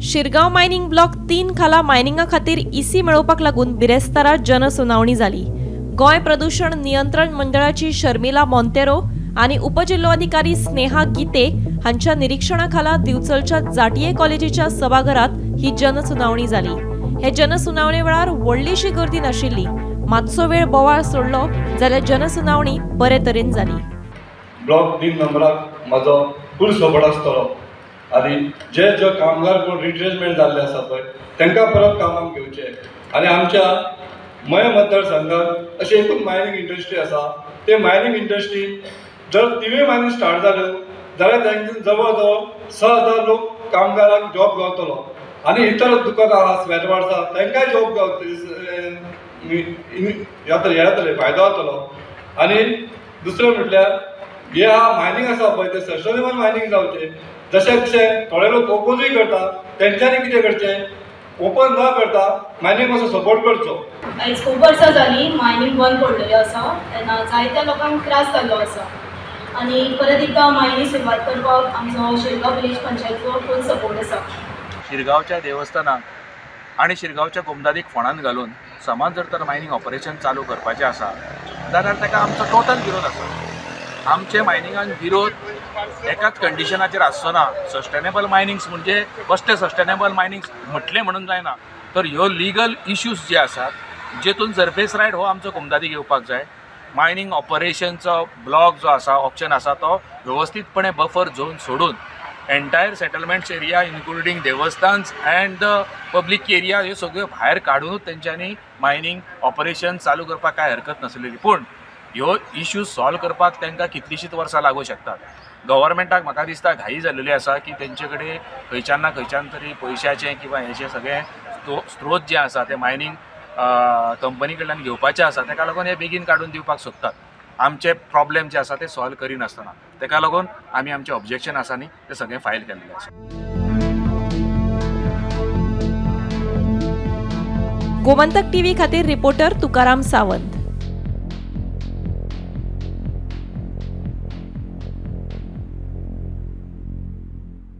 Shirgaon mining block 3 खाला मायनिंगा खातीर इसी मेळोवपाक लागून बिरेस्तारा जनसुनावणी जाली. गोंय प्रदूषण नियंत्रण मंडळाची शर्मिला मोंतेरो आनी उपजिल्होधिकारी स्नेहा गीते हांच्या निरीक्षणाखाला दिवचलच्या जाटिये कॉलेजीच्या सभाघरात ही जनसुनावणी जाली. हे जनसुनावणे वेळार व्हडलीशी गर्दी नाशिल्ली. मातसो वेळ बोवाळ सोडलो जाल्यार जनसुनावणी बरे तरेन जाली. ब्लॉक 3 नंबराक म्हजो फूल सपोर्ट आसतलो आनी जे जे कामगार कोण रिट्रेंचमेंट जाल्ले आसा पळय तांकां परत कामाक घेवचे आनी आमच्या मय मतदारसंघात अशें एकूच मायनींग इंडस्ट्री आसा. ते मायनींग इंडस्ट्री जर तिवूय मायनींग स्टार्ट जाल्यो जाल्यार तांकां जवळ जवळ 6000 लोक कामगारांक जॉब गावतलो आनी इतर दुकानां आसा स्वेटवार्स आसा तांकांय जॉब जातले जातले फायदो जातलो. आनी दुसरें म्हटल्यार हे आहा मायनींग आसा पळय ते सस्टेनेबल मायनींग जावचें. जशें कशें थोडे लोक ओपोजूय करता तेंच्यांनी कितें करचें ओपन न करता मायनींग मातसो सपोर्ट करचो. आयज खूब वर्सां जालीं मायनींग बंद पडलेलें आसा तेन्ना जायत्या लोकांक त्रास जाल्लो आसा आनी परत एकदां मायनींग सुरवात करपाक आमचो शिरगांव विलेज पंचायतीचो फूल सपोर्ट आसा. शिरगांवच्या देवस्थानाक आनी शिरगांवच्या कोमदादीक फोंडान घालून समाज जर तर मायनींग ऑपरेशन चालू करपाचें आसा जाल्यार ताका आमचो टोटल विरोध आसा. आमचे मायनिंगान विरोध एकाच कंडिशनाचेर आसचो ना. सस्टेनेबल मायनिंग्स म्हणजे कसले सस्टेनेबल मायनिंग्स म्हटलें म्हणून जायना, तर ह्यो लिगल इश्यूज जे आसात जेतून सरफेस रायट हो आमचो कोमदादीक येवपाक जाय. मायनींग ऑपरेशनचो ब्लॉक जो आसा ऑप्शन आसा तो वेवस्थीतपणे बफर झोन सोडून एन्टायर सेटलमेंट्स एरिया इन्क्लुडींग देवस्थान्स अँड the public area ह्यो सगळ्यो भायर काडुनूच तेंच्यांनी मायनींग ऑपरेशन चालू करपाक कांय हरकत नासलेली. पूण ह्यो इश्यूज सॉल्व करपाक तांकां कितलींशींच वर्सां लागूं शकतात. गव्हर्मेंटाक म्हाका दिसता घाई जाल्लेली आसा की तेंचे कडेन खंयच्यान ना खंयच्यान तरी पयशाचें किंवा हेचें सगळें स्त्रोत जे आसा ते मायनींग कंपनी कडल्यान घेवपाचें आसा. ताका लागून हे बेगीन काडून दिवपाक सोदतात. आमचे प्रॉब्लेम जे आसा ते सॉल्व करिनासतना ताका लागून आमी आमचें ऑब्जेक्शन आसा न्ही तें सगळें फायल केल्लें आसा. गोमंतक टीव्ही खातीर रिपोर्टर तुकाराम सावंत.